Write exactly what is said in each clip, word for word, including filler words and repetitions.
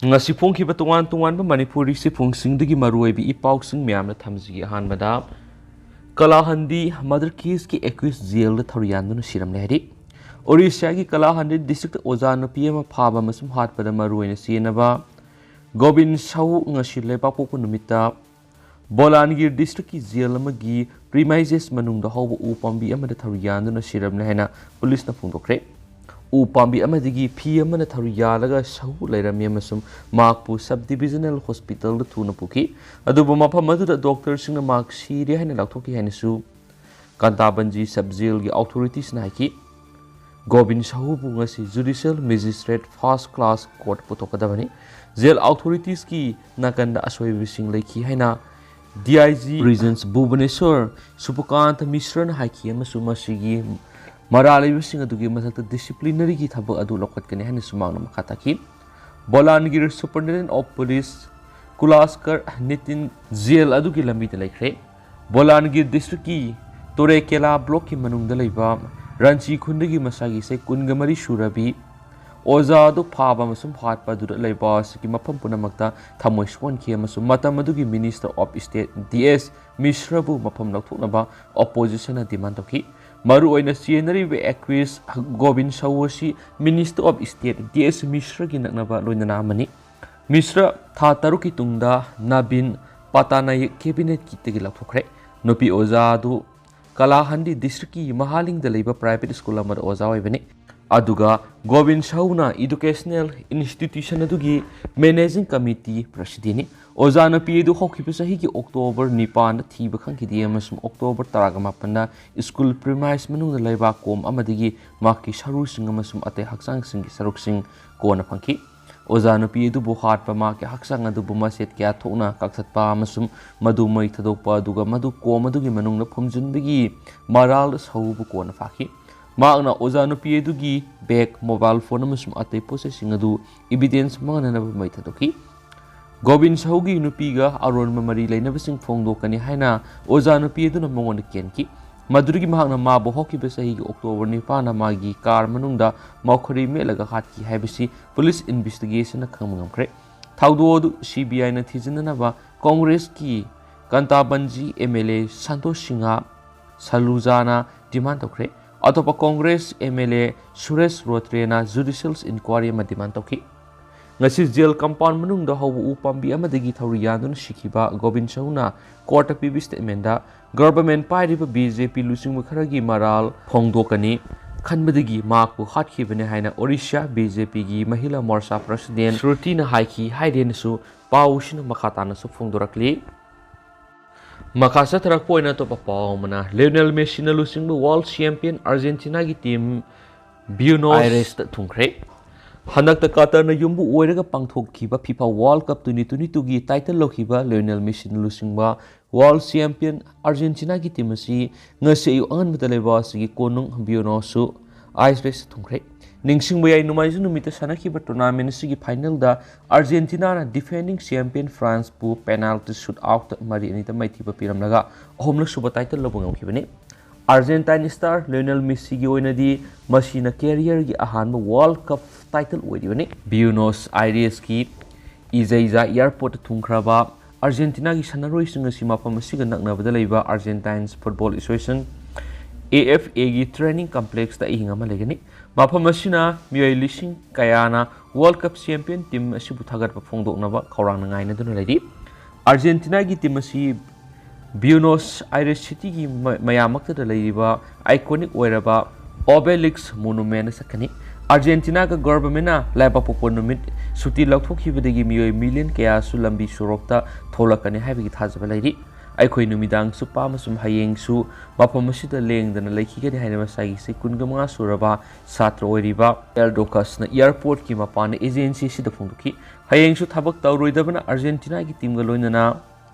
ꯉꯁꯤ ꯐꯣꯡꯈꯤꯕ ꯇꯣꯉꯥꯟ ꯇꯣꯉꯥꯟꯕ ꯃꯅꯤꯄꯨꯔꯤ ꯆꯦꯐꯣꯡꯁꯤꯡꯗꯒꯤ ꯃꯔꯨꯑꯣꯏꯕ ꯏ ꯄꯥꯎꯁꯤꯡ ꯃꯌꯥꯝꯅ ꯊꯝꯖꯒꯦ꯫ ꯑꯍꯥꯟꯕꯗ, ꯀꯂꯥꯍꯟꯗꯤ murder case ꯀꯤ accused ꯖꯦꯜꯗ ꯊꯧꯔꯤ ꯌꯥꯟꯗꯨꯅ ꯁꯤꯔꯝꯂꯦ ꯍꯥꯏꯔꯤ꯫ ꯑꯣꯔꯤꯁꯥꯒꯤ ꯀꯂꯥꯍꯟꯗꯤ district ꯑꯣꯖꯥ ꯅꯨꯄꯤ ꯑꯃ ꯐꯥꯕ ꯑꯃꯁꯨꯡ ꯍꯥꯠꯄꯗ ꯃꯔꯨꯑꯣꯏꯅ ꯆꯦꯟꯅꯕ ꯒꯣꯕꯤꯟ ꯁꯥꯍꯨ ꯉꯁꯤ ꯂꯩꯕꯥꯛꯄꯣꯛꯄ ꯅꯨꯃꯤꯠꯇ ꯕꯣꯂꯥꯟꯒꯤꯔ district ꯀꯤ ꯖꯦꯜ ꯑꯃꯒꯤ premises ꯃꯅꯨꯡꯗ ꯍꯧꯕ ꯎ ꯄꯥꯝꯕꯤ ꯑꯃꯗ ꯊꯧꯔꯤ ꯌꯥꯟꯗꯨꯅ ꯁꯤꯔꯝꯂꯦ ꯍꯥꯏꯅ ꯄꯨꯂꯤꯁꯅ ꯐꯣꯡꯗꯣꯛꯈ꯭ꯔꯦ꯫ ꯎ ꯄꯥꯝꯕꯤ ꯑꯃꯗꯒꯤ ꯐꯤ ꯑꯃꯅ ꯊꯧꯔꯤ ꯌꯥꯜꯂꯒ ꯁꯥꯍꯨ ꯂꯩꯔꯝꯃꯤ ꯑꯃꯁꯨꯡ ꯃꯍꯥꯛꯄꯨ sub divisional hospital ꯗ ꯊꯨꯅ ꯄꯨꯈꯤ꯫ ꯑꯗꯨꯕꯨ ꯃꯐꯝ ꯑꯗꯨꯗ ꯗꯣꯛꯇꯔꯁꯤꯡꯅ ꯃꯍꯥꯛ ꯁꯤꯔꯦ ꯍꯥꯏꯅ ꯂꯥꯎꯊꯣꯛꯈꯤ ꯍꯥꯏꯅꯁꯨ ꯀꯟꯇꯥꯕꯟꯖꯤ sub jail ꯒꯤ authorities ꯅ ꯍꯥꯏꯈꯤ꯫ ꯒꯣꯕꯤꯟ ꯁꯥꯍꯨꯕꯨ ꯉꯁꯤ judicial magistrate first class court ꯄꯨꯊꯣꯛꯀꯗꯕꯅꯤ꯫ Jail authorities ꯀꯤ ꯅꯥꯀꯟꯗ ꯑꯁꯣꯏꯕꯁꯤꯡ ꯂꯩꯈꯤ ꯍꯥꯏꯅ D I G Prisons Bhubaneswar ꯁꯨꯕꯀꯥꯟꯇ ꯃꯤꯁ꯭ꯔꯅ ꯍꯥꯏꯈꯤ ꯑꯃꯁꯨꯡ ꯃꯁꯤꯒꯤ ꯃꯔꯥꯜ ꯂꯩꯕꯁꯤꯡ ꯑꯗꯨꯒꯤ ꯃꯊꯛꯇ disciplinary ꯒꯤ ꯊꯕꯛ ꯑꯗꯨ ꯂꯧꯈꯠꯀꯅꯤ ꯍꯥꯏꯅꯁꯨ ꯃꯍꯥꯛꯅ ꯃꯈꯥ ꯇꯥꯈꯤ꯫ ꯕꯣꯂꯥꯟꯒꯤꯔ Superintendent of Police ꯀꯨꯂꯥꯁꯀꯔ Nitin gel ꯑꯗꯨꯒꯤ ꯂꯝꯕꯤꯗ ꯂꯩꯈ꯭ꯔꯦ꯫ ꯕꯣꯂꯥꯟꯒꯤꯔ district ꯀꯤ ꯇꯣꯔꯦꯀꯦꯂꯥ block ꯀꯤ ꯃꯅꯨꯡꯗ ꯂꯩꯕ ꯔꯥꯟꯆꯤ ꯈꯨꯟꯗꯒꯤ ꯃꯁꯥꯒꯤ ꯆꯍꯤ ꯀꯨꯟꯒ ꯃꯔꯤ ꯁꯨꯔꯕꯤ ꯑꯣꯖꯥ ꯑꯗꯨ ꯐꯥꯕ ꯑꯃꯁꯨꯡ ꯍꯥꯠꯄ ꯑꯗꯨꯗ ꯂꯩꯕꯥꯛ ꯑꯁꯤꯒꯤ ꯃꯐꯝ ꯄꯨꯝꯅꯃꯛꯇ ꯊꯃꯣꯏ ꯁꯣꯛꯍꯟꯈꯤ ꯑꯃꯁꯨꯡ ꯃꯇꯝ ꯑꯗꯨꯒꯤ Minister of State D S ꯃꯤꯁ꯭ꯔꯕꯨ ꯃꯐꯝ ꯂꯧꯊꯣꯛꯅꯕ opposition ꯅ demand ꯇꯧꯈꯤ꯫ ꯃꯔꯨꯑꯣꯏꯅ ꯆꯦꯟꯅꯔꯤꯕ accused ꯒꯣꯕꯤꯟ ꯁꯥꯍꯨ ꯑꯁꯤ Minister of State D S ꯃꯤꯁ꯭ꯔꯒꯤ ꯅꯛꯅꯕ ꯂꯣꯏꯅꯅ ꯑꯃꯅꯤ꯫ ꯃꯤꯁ꯭ꯔ ꯊꯥ ꯇꯔꯨꯛꯀꯤ ꯇꯨꯡꯗ ꯅꯕꯤꯟ ꯄꯇꯥꯅꯥꯌꯛ cabinet ꯀꯤꯗꯒꯤ ꯂꯧꯊꯣꯛꯈ꯭ꯔꯦ꯫ ꯅꯨꯄꯤ ꯑꯣꯖꯥ ꯑꯗꯨ ꯀꯂꯥꯍꯟꯗꯤ district ꯀꯤ ꯃꯍꯥꯂꯤꯡꯗ ꯂꯩꯕ private school ꯑꯃꯗ ꯑꯣꯖꯥ ꯑꯣꯏꯕꯅꯤ꯫ ꯑꯗꯨꯒ ꯒꯣꯕꯤꯟ ꯁꯥꯍꯨꯅ educational institution ꯑꯗꯨꯒꯤ managing committee president ꯅꯤ꯫ ꯑꯣꯖꯥ ꯅꯨꯄꯤ ꯑꯗꯨ ꯍꯧꯈꯤꯕ ꯆꯍꯤꯒꯤ October ꯅꯤꯄꯥꯟꯗ ꯊꯤꯕ ꯈꯪꯈꯤꯗꯦ ꯑꯃꯁꯨꯡ October ꯇꯔꯥꯃꯥꯄꯟꯗ school premise ꯃꯅꯨꯡꯗ ꯂꯩꯕꯥꯛ ꯀꯣꯝ ꯑꯃꯗꯒꯤ ꯃꯍꯥꯛꯀꯤ ꯁꯔꯨꯁꯤꯡ ꯑꯃꯁꯨꯡ ꯑꯇꯩ ꯍꯛꯆꯥꯡꯁꯤꯡꯒꯤ ꯁꯔꯨꯛꯁꯤꯡ ꯀꯣꯟꯅ ꯐꯪꯈꯤ꯫ ꯑꯣꯖꯥ ꯅꯨꯄꯤ ꯑꯗꯨꯕꯨ ꯍꯥꯠꯄ, ꯃꯍꯥꯛꯀꯤ ꯍꯛꯆꯥꯡ ꯑꯗꯨꯕꯨ ꯃꯆꯦꯠ ꯀꯌꯥ ꯊꯣꯛꯅ ꯀꯛꯊꯠꯄ ꯑꯃꯁꯨꯡ ꯃꯗꯨ ꯃꯩ ꯊꯥꯗꯣꯛꯄ, ꯑꯗꯨꯒ ꯃꯗꯨ ꯀꯣꯝ ꯑꯗꯨꯒꯤ ꯃꯅꯨꯡꯗ ꯐꯨꯝꯖꯤꯟꯕꯒꯤ ꯃꯔꯥꯜ ꯁꯥꯍꯨꯕꯨ ꯀꯣꯟꯅ ꯐꯥꯈꯤ꯫ ꯃꯍꯥꯛꯅ ꯑꯣꯖꯥ ꯅꯨꯄꯤ ꯑꯗꯨꯒꯤ bag, mobile phone ꯑꯃꯁꯨꯡ ꯑꯇꯩ ꯄꯣꯠꯆꯩꯁꯤꯡ ꯑꯗꯨ evidence ꯃꯥꯡꯍꯟꯅꯅꯕ ꯃꯩ ꯊꯥꯗꯣꯛꯈꯤ꯫ ꯒꯣꯕꯤꯟ ꯁꯥꯍꯨꯒꯤ ꯅꯨꯄꯤꯒ ꯑꯔꯣꯟꯕ ꯃꯔꯤ ꯂꯩꯅꯕꯁꯤꯡ ꯐꯣꯡꯗꯣꯛꯀꯅꯤ ꯍꯥꯏꯅ ꯑꯣꯖꯥ ꯅꯨꯄꯤ ꯑꯗꯨꯅ ꯃꯉꯣꯟꯗ ꯀꯦꯟꯈꯤ꯫ ꯃꯗꯨꯗꯒꯤ ꯃꯍꯥꯛꯅ ꯃꯥꯕꯨ ꯍꯧꯈꯤꯕ ꯆꯍꯤꯒꯤ ꯑꯣꯛꯇꯣꯕꯔ ꯅꯤꯄꯥꯟꯗ ꯃꯥꯒꯤ ꯀꯥꯔ ꯃꯅꯨꯡꯗ ꯃꯧꯈꯔꯤ ꯃꯦꯠꯂꯒ ꯍꯥꯠꯈꯤ ꯍꯥꯏꯕꯁꯤ ꯄꯨꯂꯤꯁ ꯏꯟꯚꯦꯁꯇꯤꯒꯦꯁꯟꯅ ꯈꯪꯕ ꯉꯝꯈ꯭ꯔꯦ꯫ ꯊꯧꯗꯣꯛ ꯑꯗꯨ ꯁꯤꯕꯤꯑꯥꯏꯅ ꯊꯤꯖꯤꯟꯅꯅꯕ ꯀꯣꯡꯒ꯭ꯔꯦꯁꯀꯤ ꯀꯟꯇꯥꯕꯟꯖꯤ M L A Santosh Singh ꯁꯂꯨꯖꯥꯅ ꯗꯤꯃꯥꯟ ꯇꯧꯈ꯭ꯔꯦ꯫ ꯑꯇꯣꯞꯄ Congress M L A Suresh ꯔꯣꯇ꯭ꯔꯦꯅ ꯖꯨꯗꯤꯁꯤꯌꯦꯜ ꯏꯟꯀ꯭ꯋꯥꯏꯔꯤ ꯑꯃ ꯗꯤꯃꯥꯟ ꯇꯧꯈꯤ꯫ ꯉꯁꯤ ꯖꯦꯜ ꯀꯝꯄꯥꯎꯟ ꯃꯅꯨꯡꯗ ꯍꯧꯕ ꯎ ꯄꯥꯝꯕꯤ ꯑꯃꯗꯒꯤ ꯊꯧꯔꯤ ꯌꯥꯟꯗꯨꯅ ꯁꯤꯈꯤꯕ ꯒꯣꯕꯤꯟ ꯁꯍꯨꯅ ꯀꯣꯔꯠꯇ ꯄꯤꯕ ꯁ꯭ꯇꯦꯠꯃꯦꯟꯗ, ꯒꯚꯔꯟꯃꯦꯟꯠ ꯄꯥꯏꯔꯤꯕ ꯕꯤ ꯖꯦ ꯄꯤ ꯂꯨꯆꯤꯡꯕ ꯈꯔꯒꯤ ꯃꯔꯥꯜ ꯐꯣꯡꯗꯣꯛꯀꯅꯤ ꯈꯟꯕꯗꯒꯤ ꯃꯍꯥꯛꯄꯨ ꯍꯥꯠꯈꯤꯕꯅꯤ ꯍꯥꯏꯅ ꯑꯣꯔꯤꯁꯥ ꯕꯤ ꯖꯦ ꯄꯤꯒꯤ ꯃꯍꯤꯂꯥ ꯃꯣꯔꯆꯥ ꯄ꯭ꯔꯁꯤꯗꯦꯟꯠ ꯁ꯭ꯔꯨꯇꯤꯅ ꯍꯥꯏꯈꯤ ꯍꯥꯏꯔꯦꯅꯁꯨ ꯄꯥꯎ ꯑꯁꯤꯅ ꯃꯈꯥ ꯇꯥꯅꯁꯨ ꯐꯣꯡꯗꯣꯔꯛꯂꯤ꯫ ꯃꯈꯥ ꯆꯠꯊꯔꯛꯄ ꯑꯣꯏꯅ ꯑꯇꯣꯞꯄ ꯄꯥꯎ ꯑꯃꯅ, ꯂꯤꯑꯣꯅꯦꯜ ꯃꯦꯁꯤꯅ ꯂꯨꯆꯤꯡꯕ ꯋꯥꯔꯜ ꯆꯦꯝꯄꯤꯌꯟ ꯑꯥꯔꯖꯦꯟꯇꯤꯅꯥꯒꯤ ꯇꯤꯝ ꯕ꯭ꯌꯨꯅꯣꯁ ꯑꯥꯏꯔꯦꯁꯇ ꯊꯨꯡꯈ꯭ꯔꯦ꯫ ꯍꯟꯗꯛꯇ ꯀꯥꯇꯔꯅ ꯌꯨꯝꯕꯨ ꯑꯣꯏꯔꯒ ꯄꯥꯡꯊꯣꯛꯈꯤꯕ FIFA world cup twenty twenty ꯇꯨꯒꯤ ꯇꯥꯏꯇꯜ ꯂꯧꯈꯤꯕ ꯂꯤꯑꯣꯅꯦꯜ ꯃꯦꯁꯤꯅ ꯂꯨꯆꯤꯡꯕ ꯋꯥꯔꯜ ꯆꯦꯝꯄꯤꯌꯟ ꯑꯥꯔꯖꯦꯟꯇꯤꯅꯥꯒꯤ ꯇꯤꯝ ꯑꯁꯤ ꯉꯁꯤ ꯑꯌꯨꯛ ꯑꯉꯟꯕꯗ ꯂꯩꯕꯥꯛ ꯑꯁꯤꯒꯤ ꯀꯣꯅꯨꯡ ꯕ꯭ꯌꯨꯅꯣꯁ ꯑꯥꯏꯔꯦꯁꯇ ꯊꯨꯡꯈ꯭ꯔꯦ꯫ ꯅꯤꯡꯁꯤꯡꯕ ꯌꯥꯏ, ꯅꯣꯡꯃꯥꯏꯖꯤꯡ ꯅꯨꯃꯤꯠꯇ ꯁꯥꯟꯅꯈꯤꯕ ꯇꯣꯔꯅꯥꯃꯦꯟꯠ ꯑꯁꯤꯒꯤ ꯐꯥꯏꯅꯦꯜꯗ ꯑꯥꯔꯖꯦꯟꯇꯤꯅꯥꯅ ꯗꯤꯐꯦꯟꯗꯤꯡ ꯆꯦꯝꯄꯤꯌꯟ ꯐ꯭ꯔꯥꯟꯁꯄꯨ ꯄꯦꯅꯥꯜꯇꯤ ꯁꯨꯠ ꯑꯥꯎꯠꯇ ꯃꯔꯤ ꯑꯅꯤꯗ ꯃꯥꯏꯊꯤꯕ ꯄꯤꯔꯝꯂꯒ ꯑꯍꯨꯝꯂꯛ ꯁꯨꯕ ꯇꯥꯏꯇꯜ ꯂꯧꯕ ꯉꯝꯈꯤꯕꯅꯤ꯫ ꯑꯥꯔꯖꯦꯟꯇꯥꯏꯟ ꯁ꯭ꯇꯥꯔ ꯂꯤꯑꯣꯅꯦꯜ ꯃꯦꯁꯤꯒꯤ ꯑꯣꯏꯅꯗꯤ ꯃꯁꯤꯅ ꯀꯦꯔꯤꯌꯔꯒꯤ ꯑꯍꯥꯟꯕ ꯋꯥꯔꯜ ꯀꯞ ꯇꯥꯏꯇꯜ ꯑꯣꯏꯔꯤꯕꯅꯤ꯫ ꯕ꯭ꯌꯨꯅꯣꯁ ꯑꯥꯏꯔꯦꯁꯀꯤ ꯏꯖꯩꯖꯥ ꯑꯦꯌꯔꯄꯣꯔꯠꯇ ꯊꯨꯡꯈ꯭ꯔꯕ ꯑꯥꯔꯖꯦꯟꯇꯤꯅꯥꯒꯤ ꯁꯥꯟꯅꯔꯣꯏꯁꯤꯡ ꯑꯁꯤ ꯃꯐꯝ ꯑꯁꯤꯒ ꯅꯛꯅꯕꯗ ꯂꯩꯕ ꯑꯥꯔꯖꯦꯟꯇꯥꯏꯟꯁ ꯐꯨꯠꯕꯣꯜ ꯑꯦꯁꯣꯁꯤꯌꯦꯁꯟ, ꯑꯦ ꯑꯦꯐ ꯑꯦꯒꯤ ꯇ꯭ꯔꯦꯅꯤꯡ ꯀꯝꯄ꯭ꯂꯦꯛꯁꯇ ꯑꯍꯤꯡ ꯑꯃ ꯂꯩꯒꯅꯤ꯫ ꯃꯐꯝ ꯑꯁꯤꯅ ꯃꯤꯑꯣꯏ ꯂꯤꯁꯤꯡ ꯀꯌꯥꯅ ꯋꯥꯔꯜ ꯀꯞ ꯆꯦꯝꯄꯤꯌꯟ ꯇꯤꯝ ꯑꯁꯤꯕꯨ ꯊꯥꯒꯠꯄ ꯐꯣꯡꯗꯣꯛꯅꯕ ꯈꯧꯔꯥꯡꯅ ꯉꯥꯏꯅꯗꯨꯅ ꯂꯩꯔꯤ꯫ ꯑꯥꯔꯖꯦꯟꯇꯤꯅꯥꯒꯤ ꯇꯤꯝ ꯑꯁꯤ ꯕ꯭ꯌꯨꯅꯣꯁ ꯑꯥꯏꯔꯦꯁ ꯁꯤꯇꯤꯒꯤ ꯃ-, ꯃꯌꯥꯝꯃꯛꯇꯗ ꯂꯩꯔꯤꯕ ꯑꯥꯏꯀꯣꯅꯤꯛ ꯑꯣꯏꯔꯕ ꯑꯣꯕꯦꯂꯤꯛꯁ ꯃꯣꯅꯨꯃꯦꯟꯠꯇ ꯆꯠꯀꯅꯤ꯫ ꯑꯥꯔꯖꯦꯟꯇꯤꯅꯥꯒ ꯒꯚꯔꯟꯃꯦꯟꯠꯅ ꯂꯩꯕꯥꯛꯄꯣꯛꯄ ꯅꯨꯃꯤꯠ ꯁꯨꯇꯤ ꯂꯧꯊꯣꯛꯈꯤꯕꯗꯒꯤ ꯃꯤꯑꯣꯏ ꯃꯤꯂꯤꯌꯟ ꯀꯌꯥꯁꯨ ꯂꯝꯕꯤ ꯁꯣꯔꯣꯛꯇ ꯊꯣꯛꯂꯛꯀꯅꯤ ꯍꯥꯏꯕꯒꯤ ꯊꯥꯖꯕ ꯂꯩꯔꯤ꯫ ꯑꯩꯈꯣꯏ ꯅꯨꯃꯤꯗꯥꯡ ꯆꯨꯞꯄ ꯑꯃꯁꯨꯡ ꯍꯌꯦꯡꯁꯨ ꯃꯐꯝ ꯑꯁꯤꯗ ꯂꯦꯡꯗꯅ ꯂꯩꯈꯤꯒꯅꯤ ꯍꯥꯏꯅ ꯃꯁꯥꯒꯤ ꯆꯍꯤ ꯀꯨꯟꯒ ꯃꯉꯥ ꯁꯨꯔꯕ ꯁꯥꯇ꯭ꯔ ꯑꯣꯏꯔꯤꯕ ꯑꯦꯜ ꯗꯣꯀꯁꯅ ꯑꯦꯌꯔꯄꯣꯔꯠꯀꯤ ꯃꯄꯥꯟꯗ ꯑꯦꯖꯦꯟꯁꯤ ꯑꯁꯤꯗ ꯐꯣꯡꯗꯣꯛꯈꯤ꯫ ꯍꯌꯦꯡꯁꯨ ꯊꯕꯛ ꯇꯧꯔꯣꯏꯗꯕꯅ ꯑꯥꯔꯖꯦꯟꯇꯤꯅꯥꯒꯤ ꯇꯤꯝꯒ ꯂꯣꯏꯅꯅ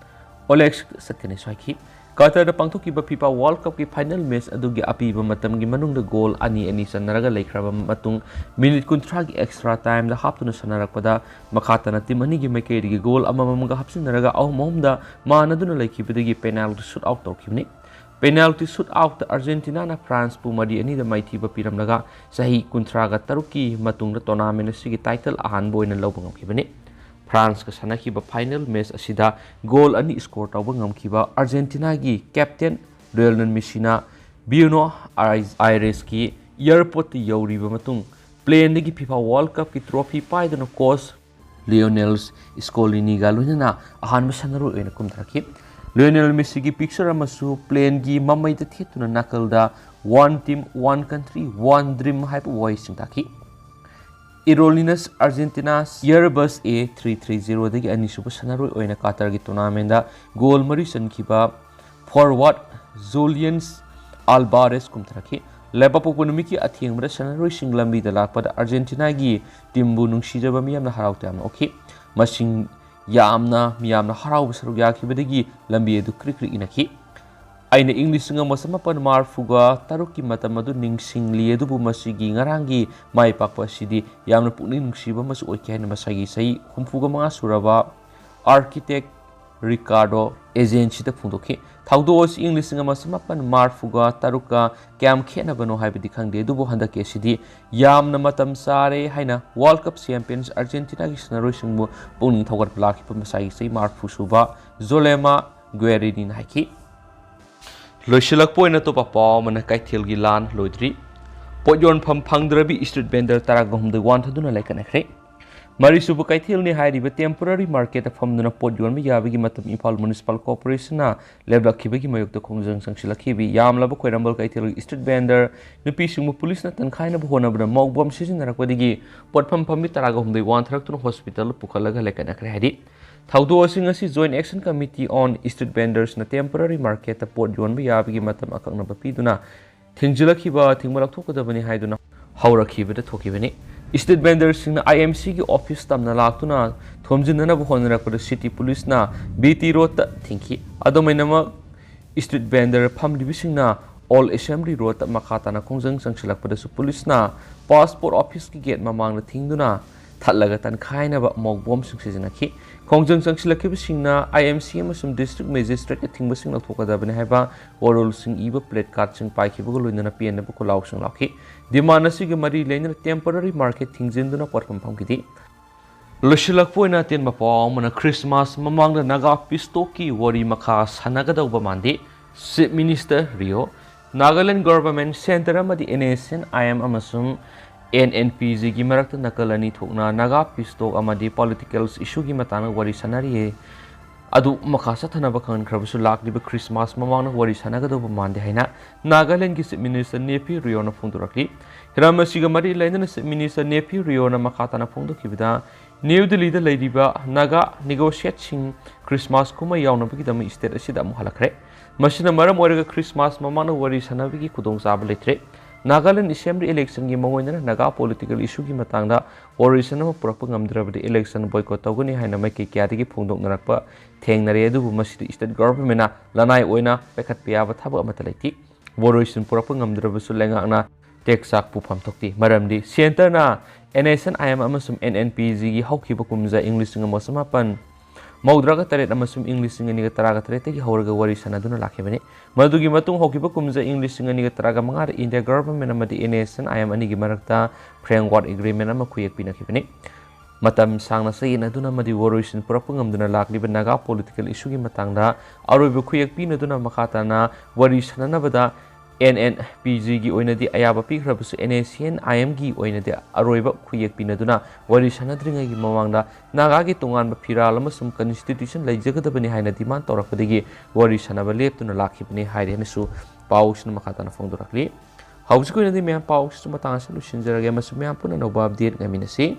ꯑꯣꯂꯦꯛꯁ ꯆꯠꯀꯅꯤꯁꯨ ꯍꯥꯏꯈꯤ꯫ ꯀꯇꯔꯗ ꯄꯥꯡꯊꯣꯛꯈꯤꯕ ꯐꯤꯐꯥ ꯋꯥꯔꯜ ꯀꯞꯀꯤ ꯐꯥꯏꯅꯦꯜ ꯃꯦꯆ ꯑꯗꯨꯒꯤ ꯑꯄꯤꯕ ꯃꯇꯝꯒꯤ ꯃꯅꯨꯡꯗ ꯒꯣꯜ ꯑꯅꯤ ꯑꯅꯤ ꯆꯟꯅꯔꯒ ꯂꯩꯈ꯭ꯔꯕ ꯃꯇꯨꯡ ꯃꯤꯅꯤꯠ ꯀꯨꯟꯊ꯭ꯔꯥꯒꯤ ꯑꯦꯛꯁꯇ꯭ꯔꯥ ꯇꯥꯏꯝꯗ ꯍꯥꯞꯇꯨꯅ ꯁꯥꯟꯅꯔꯛꯄꯗ ꯃꯈꯥ ꯇꯥꯅ ꯇꯤꯝ ꯑꯅꯤꯒꯤ ꯃꯥꯏꯀꯩꯗꯒꯤ ꯒꯣꯜ ꯑꯃꯃꯝꯒ ꯍꯥꯞꯆꯤꯟꯅꯔꯒ ꯑꯍꯨꯝ ꯑꯍꯨꯝꯗ ꯃꯥꯟꯅꯗꯨꯅ ꯂꯩꯈꯤꯕꯗꯒꯤ ꯄꯦꯅꯥꯜꯇꯤ ꯁꯨꯠ ꯑꯥꯎꯠ ꯇꯧꯔꯛꯈꯤꯕꯅꯤ꯫ Penalty shootout-ꯇ ꯑꯥꯔꯖꯦꯟꯇꯤꯅꯥꯅ ꯐ꯭ꯔꯥꯟꯁꯄꯨ ꯃꯔꯤ ꯑꯅꯤꯗ ꯃꯥꯏꯊꯤꯕ ꯄꯤꯔꯝꯂꯒ ꯆꯍꯤ ꯀꯨꯟꯊ꯭ꯔꯥꯒ ꯇꯔꯨꯛꯀꯤ ꯃꯇꯨꯡꯗ tournament ꯑꯁꯤꯒꯤ title ꯑꯍꯥꯟꯕ ꯑꯣꯏꯅ ꯂꯧꯕ ꯉꯝꯈꯤꯕꯅꯤ꯫ ꯐ꯭ꯔꯥꯟꯁꯀ ꯁꯥꯟꯅꯈꯤꯕ final match ꯑꯁꯤꯗ goal ꯑꯅꯤ score ꯇꯧꯕ ꯉꯝꯈꯤꯕ ꯑꯥꯔꯖꯦꯟꯇꯤꯅꯥꯒꯤ captain ꯂꯤꯑꯣꯅꯦꯜ ꯃꯦꯁꯤꯅ ꯕ꯭ꯌꯨꯅꯣ ꯑꯥꯏꯔꯦꯁꯀꯤ airport-ꯇ ꯌꯧꯔꯤꯕ ꯃꯇꯨꯡ plane-ꯗꯒꯤ FIFA World Cup-ꯀꯤ trophy ꯄꯥꯏꯗꯨꯅ coach ꯂꯤꯑꯣꯅꯦꯜ ꯁ꯭ꯀꯣꯂꯤꯅꯤꯒ ꯂꯣꯏꯅꯅ ꯑꯍꯥꯟꯕ ꯁꯥꯟꯅꯔꯣꯏ ꯑꯣꯏꯅ ꯀꯨꯝꯊꯔꯛꯈꯤ꯫ ꯂꯤꯑꯣꯅꯦꯜ ꯃꯦꯁꯤꯒꯤ picture ꯑꯃꯁꯨ plane-ꯒꯤ ꯃꯃꯩꯗ ꯊꯦꯠꯇꯨꯅ ꯅꯥꯀꯜꯗ "One team, one country, one dream" ꯍꯥꯏꯕ ꯋꯥꯍꯩꯁꯤꯡ ꯇꯥꯛꯈꯤ꯫ Aerolíneas Argentinas Airbus A three three zero-ꯗꯒꯤ ꯑꯅꯤꯁꯨꯕ ꯁꯥꯟꯅꯔꯣꯏ ꯑꯣꯏꯅ Qatar-ꯒꯤ tournament-ꯗ goal ꯃꯔꯤ ꯆꯟꯈꯤꯕ forward Julian Alvarez ꯀꯨꯝꯊꯔꯛꯈꯤ꯫ ꯂꯩꯕꯥꯛꯄꯣꯛꯄ ꯅꯨꯃꯤꯠꯀꯤ ꯑꯊꯦꯡꯕꯗ ꯁꯥꯟꯅꯔꯣꯏꯁꯤꯡ ꯂꯝꯕꯤꯗ ꯂꯥꯛꯄꯗ ꯑꯥꯔꯖꯦꯟꯇꯤꯅꯥꯒꯤ team-ꯕꯨ ꯅꯨꯡꯁꯤꯖꯕ ꯃꯤꯌꯥꯝꯅ ꯍꯔꯥꯎ ꯇꯌꯥꯝꯅ ꯎꯠꯈꯤ꯫ ꯃꯁꯤꯡ ꯌꯥꯝꯅ ꯃꯤꯌꯥꯝꯅ ꯍꯔꯥꯎꯕ ꯁꯔꯨꯛ ꯌꯥꯈꯤꯕꯗꯒꯤ ꯂꯝꯕꯤ ꯑꯗꯨ ꯀ꯭ꯔꯤꯛ ꯀ꯭ꯔꯤꯛ ꯏꯅꯈꯤ꯫ "ꯑꯩꯅ ꯏꯪ ꯂꯤꯁꯤꯡ ꯑꯃ ꯆꯃꯥꯄꯟ ꯃꯔꯤꯐꯨꯒ ꯇꯔꯨꯛꯀꯤ ꯃꯇꯝ ꯑꯗꯨ ꯅꯤꯡꯁꯤꯡꯂꯤ, ꯑꯗꯨꯕꯨ ꯃꯁꯤꯒꯤ ꯉꯔꯥꯡꯒꯤ ꯃꯥꯏ ꯄꯥꯛꯄ ꯑꯁꯤꯗꯤ ꯌꯥꯝꯅ ꯄꯨꯛꯅꯤꯡ ꯅꯨꯡꯁꯤꯕ ꯑꯃꯁꯨ ꯑꯣꯏꯈꯤ" ꯍꯥꯏꯅ ꯃꯁꯥꯒꯤ ꯆꯍꯤ ꯍꯨꯝꯐꯨꯒ ꯃꯉꯥ ꯁꯨꯔꯕ architect Ricardo Asensi-ꯗ ꯐꯣꯡꯗꯣꯛꯈꯤ꯫ "ꯊꯧꯗꯣꯛ ꯑꯁꯤ ꯏꯪ ꯂꯤꯁꯤꯡ ꯑꯃ ꯆꯃꯥꯄꯟ ꯃꯔꯤꯐꯨꯒ ꯇꯔꯨꯛꯀ ꯀꯌꯥꯝ ꯈꯦꯠꯅꯕꯅꯣ ꯍꯥꯏꯕꯗꯤ ꯈꯪꯗꯦ, ꯑꯗꯨꯕꯨ ꯍꯟꯗꯛꯀꯤ ꯑꯁꯤꯗꯤ ꯌꯥꯝꯅ ꯃꯇꯝ ꯆꯥꯔꯦ" ꯍꯥꯏꯅ World Cup champions ꯑꯥꯔꯖꯦꯟꯇꯤꯅꯥꯒꯤ ꯁꯥꯟꯅꯔꯣꯏꯁꯤꯡꯕꯨ ꯄꯨꯛꯅꯤꯡ ꯊꯧꯒꯠꯄ ꯂꯥꯛꯈꯤꯕ ꯃꯁꯥꯒꯤ ꯆꯍꯤ ꯃꯔꯤꯐꯨ ꯁꯨꯕ ꯖꯣꯂꯦꯃꯥ ꯒ꯭ꯋꯦꯔꯤꯅꯤꯅ ꯍꯥꯏꯈꯤ꯫ ꯂꯣꯏꯁꯤꯜꯂꯛꯄ ꯑꯣꯏꯅ ꯑꯇꯣꯞꯄ ꯄꯥꯎ ꯑꯃꯅ ꯀꯩꯊꯦꯜꯒꯤ ꯂꯥꯟ ꯂꯣꯏꯗ꯭ꯔꯤ꯫ ꯄꯣꯠ ꯌꯣꯟꯐꯝ ꯐꯪꯗ꯭ꯔꯕꯤ street vendor ꯇꯔꯥꯒ ꯍꯨꯝꯗꯣꯏ ꯋꯥꯟꯊꯗꯨꯅ ꯂꯩꯀꯠꯅꯈ꯭ꯔꯦ꯫ ꯃꯔꯤꯁꯨꯕ ꯀꯩꯊꯦꯜꯅꯤ ꯍꯥꯏꯔꯤꯕ temporary market-ꯇ ꯐꯝꯗꯨꯅ ꯄꯣꯠ ꯌꯣꯟꯕ ꯌꯥꯕꯒꯤ ꯃꯇꯝ ꯏꯝꯐꯥꯜ Municipal Corporation-ꯅ ꯂꯦꯞꯂꯛꯈꯤꯕꯒꯤ ꯃꯥꯌꯣꯛꯇ ꯈꯣꯡꯖꯪ ꯆꯪꯁꯤꯜꯂꯛꯈꯤꯕ ꯌꯥꯝꯂꯕ ꯈ꯭ꯋꯥꯏꯔꯝꯕꯟ ꯀꯩꯊꯦꯜꯒꯤ street vendor ꯅꯨꯄꯤꯁꯤꯡꯕꯨ ꯄꯨꯂꯤꯁꯅ ꯇꯟꯈꯥꯏꯅꯕ ꯍꯣꯠꯅꯕꯗ mouth bomb ꯁꯤꯖꯤꯟꯅꯔꯛꯄꯗꯒꯤ ꯄꯣꯠꯐꯝ ꯐꯝꯕꯤ ꯇꯔꯥꯒ ꯍꯨꯝꯗꯣꯏ ꯋꯥꯟꯊꯔꯛꯇꯨꯅ hospital-ꯗ ꯄꯨꯈꯠꯂꯒ ꯂꯩꯀꯠꯅꯈ꯭ꯔꯦ ꯍꯥꯏꯔꯤ꯫ ꯊꯧꯗꯣꯛ ꯑꯁꯤꯡ ꯑꯁꯤ Joint Action Committee on Street Vendors-ꯅ temporary market-ꯇ ꯄꯣꯠ ꯌꯣꯟꯕ ꯌꯥꯕꯒꯤ ꯃꯇꯝ ꯑꯀꯛꯅꯕ ꯄꯤꯗꯨꯅ ꯊꯤꯡꯖꯤꯜꯂꯛꯈꯤꯕ, ꯊꯤꯡꯕ ꯂꯧꯊꯣꯛꯀꯗꯕꯅꯤ ꯍꯥꯏꯗꯨꯅ ꯍꯧꯔꯛꯈꯤꯕꯗ ꯊꯣꯛꯈꯤꯕꯅꯤ꯫ Street vendor-ꯁꯤꯡꯅ I M C-ꯒꯤ office ꯇꯝꯅ ꯂꯥꯛꯇꯨꯅ ꯊꯣꯝꯖꯤꯟꯅꯅꯕ ꯍꯣꯠꯅꯔꯛꯄꯗ city ꯄꯨꯂꯤꯁꯅ B T Road-ꯇ ꯊꯤꯡꯈꯤ꯫ ꯑꯗꯨꯃꯥꯏꯅꯃꯛ street vendor ꯐꯝꯂꯤꯕꯁꯤꯡꯅ Old Assembly Road-ꯇ ꯃꯈꯥ ꯇꯥꯅ ꯈꯣꯡꯖꯪ ꯆꯪꯁꯤꯜꯂꯛꯄꯗꯁꯨ ꯄꯨꯂꯤꯁꯅ passport office-ꯀꯤ gate ꯃꯃꯥꯡꯗ ꯊꯤꯡꯗꯨꯅ ꯊꯠꯂꯒ ꯇꯟꯈꯥꯏꯅꯕ ꯃꯣꯛ ꯕꯣꯝꯁꯤꯡ ꯁꯤꯖꯤꯟꯅꯈꯤ꯫ ꯈꯣꯡꯖꯪ ꯆꯪꯁꯤꯜꯂꯛꯈꯤꯕꯁꯤꯡꯅ ꯑꯥꯏ ꯑꯦꯝ ꯁꯤ ꯑꯃꯁꯨꯡ ꯗꯤꯁꯇ꯭ꯔꯤꯛ ꯃꯦꯖꯤꯁꯇ꯭ꯔꯦꯠꯀ ꯊꯤꯡꯕꯁꯤꯡ ꯂꯧꯊꯣꯛꯀꯗꯕꯅꯤ ꯍꯥꯏꯕ ꯋꯥꯔꯣꯜꯁꯤꯡ ꯏꯕ ꯄ꯭ꯂꯦ ꯀꯥꯔꯗꯁꯤꯡ ꯄꯥꯏꯈꯤꯕꯒ ꯂꯣꯏꯅꯅ ꯄꯦꯟꯗꯕ ꯈꯣꯜꯂꯥꯎꯁꯤꯡ ꯂꯥꯎꯈꯤ꯫ ꯗꯤꯃꯥꯟ ꯑꯁꯤꯒꯤ ꯃꯔꯤ ꯂꯩꯅꯅ ꯇꯦꯝꯄꯔꯔꯤ ꯃꯥꯔꯀꯦꯠ ꯊꯤꯡꯖꯤꯟꯗꯨꯅ ꯄꯣꯠꯐꯝ ꯐꯝꯈꯤꯗꯦ꯫ ꯂꯣꯏꯁꯤꯜꯂꯛꯄ ꯑꯣꯏꯅ ꯑꯇꯦꯟꯕ ꯄꯥꯎ ꯑꯃꯅ, ꯈ꯭ꯔꯤꯁꯃꯥꯁ ꯃꯃꯥꯡꯗ ꯅꯥꯒꯥ ꯄꯤꯁ ꯇꯣꯛꯀꯤ ꯋꯥꯔꯤ ꯃꯈꯥ ꯁꯥꯟꯅꯒꯗꯧꯕ ꯃꯥꯟꯗꯦ꯫ Chief minister Rio. Nagaland government, centre ꯑꯃꯗꯤ N S N I M ꯑꯃꯁꯨꯡ ꯑꯦꯟ ꯑꯦꯟ ꯄꯤ ꯖꯤꯒꯤ ꯃꯔꯛꯇ ꯅꯥꯀꯜ ꯑꯅꯤ ꯊꯣꯛꯅ ꯅꯥꯒꯥ ꯄꯤꯁ ꯇꯣꯛ ꯑꯃꯗꯤ ꯄꯣꯂꯤꯇꯤꯀꯦꯜ ꯏꯁꯨꯒꯤ ꯃꯇꯥꯡꯗ ꯋꯥꯔꯤ ꯁꯥꯟꯅꯔꯤꯌꯦ꯫ ꯑꯗꯨ ꯃꯈꯥ ꯆꯠꯊꯅꯕ ꯈꯪꯍꯟꯈ꯭ꯔꯕꯁꯨ, ꯂꯥꯛꯂꯤꯕ ꯈ꯭ꯔꯤꯁꯃꯥꯁ ꯃꯃꯥꯡꯗ ꯋꯥꯔꯤ ꯁꯥꯟꯅꯒꯗꯧꯕ ꯃꯥꯟꯗꯦ ꯍꯥꯏꯅ ꯅꯥꯒꯥꯂꯦꯟꯒꯤ ꯆꯤꯐ ꯃꯤꯅꯤꯁꯇꯔ ꯅꯦꯐꯤ ꯔꯤꯑꯣꯅ ꯐꯣꯡꯗꯣꯔꯛꯂꯤ꯫ ꯍꯤꯔꯝ ꯑꯁꯤꯒ ꯃꯔꯤ ꯂꯩꯅꯅ ꯆꯤꯐ ꯃꯤꯅꯤꯁꯇꯔ ꯅꯦꯐꯤ ꯔꯤꯑꯣꯅ ꯃꯈꯥ ꯇꯥꯅ ꯐꯣꯡꯗꯣꯛꯈꯤꯕꯗ, ꯅ꯭ꯌꯨ ꯗꯤꯜꯂꯤꯗ ꯂꯩꯔꯤꯕ ꯅꯥꯒꯥ ꯅꯦꯒꯣꯁꯤꯌꯦꯠꯁꯤꯡ ꯈ꯭ꯔꯤꯁꯃꯥꯁ ꯀꯨꯝꯍꯩ ꯌꯥꯎꯅꯕꯒꯤꯗꯃꯛ ꯁ꯭ꯇꯦꯠ ꯑꯁꯤꯗ ꯑꯃꯨꯛ ꯍꯜꯂꯛꯈ꯭ꯔꯦ꯫ ꯃꯁꯤꯅ ꯃꯔꯝ ꯑꯣꯏꯔꯒ ꯈ꯭ꯔꯤꯁꯃꯥꯁ ꯃꯃꯥꯡꯗ ꯋꯥꯔꯤ ꯁꯥꯟꯅꯕꯒꯤ ꯈꯨꯗꯣꯡꯆꯥꯕ ꯂꯩꯇ꯭ꯔꯦ꯫ ꯅꯥꯒꯥꯂꯦꯟ ꯑꯦꯁꯦꯝꯕ꯭ꯂꯤ ꯏꯂꯦꯛꯁꯟꯒꯤ ꯃꯑꯣꯡ ꯑꯣꯏꯅꯅ ꯅꯥꯒꯥ ꯄꯣꯂꯤꯇꯤꯀꯦꯜ ꯏꯁꯨꯒꯤ ꯃꯇꯥꯡꯗ ꯋꯥꯔꯣꯏꯁꯤꯟ ꯑꯃ ꯄꯨꯔꯛꯄ ꯉꯝꯗ꯭ꯔꯕꯗꯤ ꯏꯂꯦꯛꯁꯟ ꯕꯣꯏꯀꯣꯠ ꯇꯧꯒꯅꯤ ꯍꯥꯏꯅ ꯃꯥꯏꯀꯩ ꯀꯌꯥꯗꯒꯤ ꯐꯣꯡꯗꯣꯛꯅꯔꯛꯄ ꯊꯦꯡꯅꯔꯦ꯫ ꯑꯗꯨꯕꯨ ꯃꯁꯤꯗ ꯁ꯭ꯇꯦꯠ ꯒꯚꯔꯟꯃꯦꯟꯠꯅ ꯂꯅꯥꯏ ꯑꯣꯏꯅ ꯄꯥꯏꯈꯠꯄ ꯌꯥꯕ ꯊꯕꯛ ꯑꯃꯠꯇ ꯂꯩꯇꯦ꯫ ꯋꯥꯔꯣꯏꯁꯤꯟ ꯄꯨꯔꯛꯄ ꯉꯝꯗ꯭ꯔꯕꯁꯨ ꯂꯩꯉꯥꯛꯅ ꯇꯦꯛꯆꯥꯛ ꯄꯨꯐꯝ ꯊꯣꯛꯇꯦ꯫ ꯃꯔꯝꯗꯤ ꯁꯦꯟꯇꯔꯅ N S N I M ꯑꯃꯁꯨꯡ ꯑꯦꯟ ꯑꯦꯟ ꯄꯤ ꯖꯤꯒꯤ ꯍꯧꯈꯤꯕ ꯀꯨꯝꯖꯥ ꯏꯪ ꯂꯤꯁꯤꯡ ꯑꯃ ꯆꯃꯥꯄꯟ ꯃꯧꯗ꯭ꯔꯥꯒ ꯇꯔꯦꯠ ꯑꯃꯁꯨꯡ ꯏꯪ ꯂꯤꯁꯤꯡ ꯑꯅꯤꯒ ꯇꯔꯥꯒ ꯇꯔꯦꯠꯇꯒꯤ ꯍꯧꯔꯒ ꯋꯥꯔꯤ ꯁꯥꯟꯅꯗꯨꯅ ꯂꯥꯛꯈꯤꯕꯅꯤ꯫ ꯃꯗꯨꯒꯤ ꯃꯇꯨꯡ ꯍꯧꯈꯤꯕ ꯀꯨꯝꯖꯥ ꯏꯪ ꯂꯤꯁꯤꯡ ꯑꯅꯤꯒ ꯇꯔꯥꯒ ꯃꯉꯥꯗ ꯏꯟꯗꯤꯌꯥ ꯒꯚꯔꯟꯃꯦꯟꯠ ꯑꯃꯗꯤ N S N I M ꯑꯅꯤꯒꯤ ꯃꯔꯛꯇ ꯐ꯭ꯔꯦꯝꯋꯥꯔꯛ ꯑꯦꯒ꯭ꯔꯤꯃꯦꯟꯠ ꯑꯃ ꯈꯨꯌꯦꯛ ꯄꯤꯅꯈꯤꯕꯅꯤ꯫ ꯃꯇꯝ ꯁꯥꯡꯅ ꯆꯌꯦꯠꯅꯗꯨꯅ ꯑꯃꯗꯤ ꯋꯥꯔꯣꯏꯁꯤꯟ ꯄꯨꯔꯛꯄ ꯉꯝꯗꯨꯅ ꯂꯥꯛꯂꯤꯕ ꯅꯥꯒꯥ ꯄꯣꯂꯤꯇꯤꯀꯦꯜ ꯏꯁꯨꯒꯤ ꯃꯇꯥꯡꯗ ꯑꯔꯣꯏꯕ ꯈꯨꯌꯦꯛ ꯄꯤꯅꯗꯨꯅ ꯃꯈꯥ ꯇꯥꯅ ꯋꯥꯔꯤ ꯁꯥꯟꯅꯅꯕꯗ ꯑꯦꯟ ꯑꯦꯟ ꯄꯤ ꯖꯤꯒꯤ ꯑꯣꯏꯅꯗꯤ ꯑꯌꯥꯕ ꯄꯤꯈ꯭ꯔꯕꯁꯨ, ꯑꯦꯟ ꯑꯦꯁ ꯑꯦꯟ ꯑꯥꯏ ꯑꯦꯝꯒꯤ ꯑꯣꯏꯅꯗꯤ ꯑꯔꯣꯏꯕ ꯈꯨꯌꯦꯛ ꯄꯤꯅꯗꯨꯅ ꯋꯥꯔꯤ ꯁꯥꯟꯅꯗ꯭ꯔꯤꯉꯩꯒꯤ ꯃꯃꯥꯡꯗ ꯅꯥꯒꯥꯒꯤ ꯇꯣꯉꯥꯟꯕ ꯐꯤꯔꯥꯜ ꯑꯃꯁꯨꯡ ꯀꯟꯁꯇꯤꯇ꯭ꯌꯨꯁꯟ ꯂꯩꯖꯒꯗꯕꯅꯤ ꯍꯥꯏꯅ ꯗꯤꯃꯥꯟ ꯇꯧꯔꯛꯄꯗꯒꯤ ꯋꯥꯔꯤ ꯁꯥꯟꯅꯕ ꯂꯦꯞꯇꯨꯅ ꯂꯥꯛꯈꯤꯕꯅꯤ ꯍꯥꯏꯔꯦ ꯍꯥꯏꯅꯁꯨ ꯄꯥꯎꯁꯤꯅ ꯃꯈꯥ ꯇꯥꯅ ꯐꯣꯡꯗꯣꯔꯛꯂꯤ꯫ ꯍꯧꯖꯤꯛꯀꯤ ꯑꯣꯏꯅꯗꯤ ꯃꯌꯥꯝ, ꯄꯥꯎꯁꯤꯁꯨ ꯃꯇꯥꯡ ꯑꯁꯤꯗ ꯂꯣꯏꯁꯤꯟꯖꯔꯒꯦ ꯑꯃꯁꯨꯡ ꯃꯌꯥꯝ ꯄꯨꯟꯅ ꯑꯅꯧꯕ ꯑꯞꯗꯦꯠ ꯉꯥꯏꯃꯤꯟꯅꯁꯤ꯫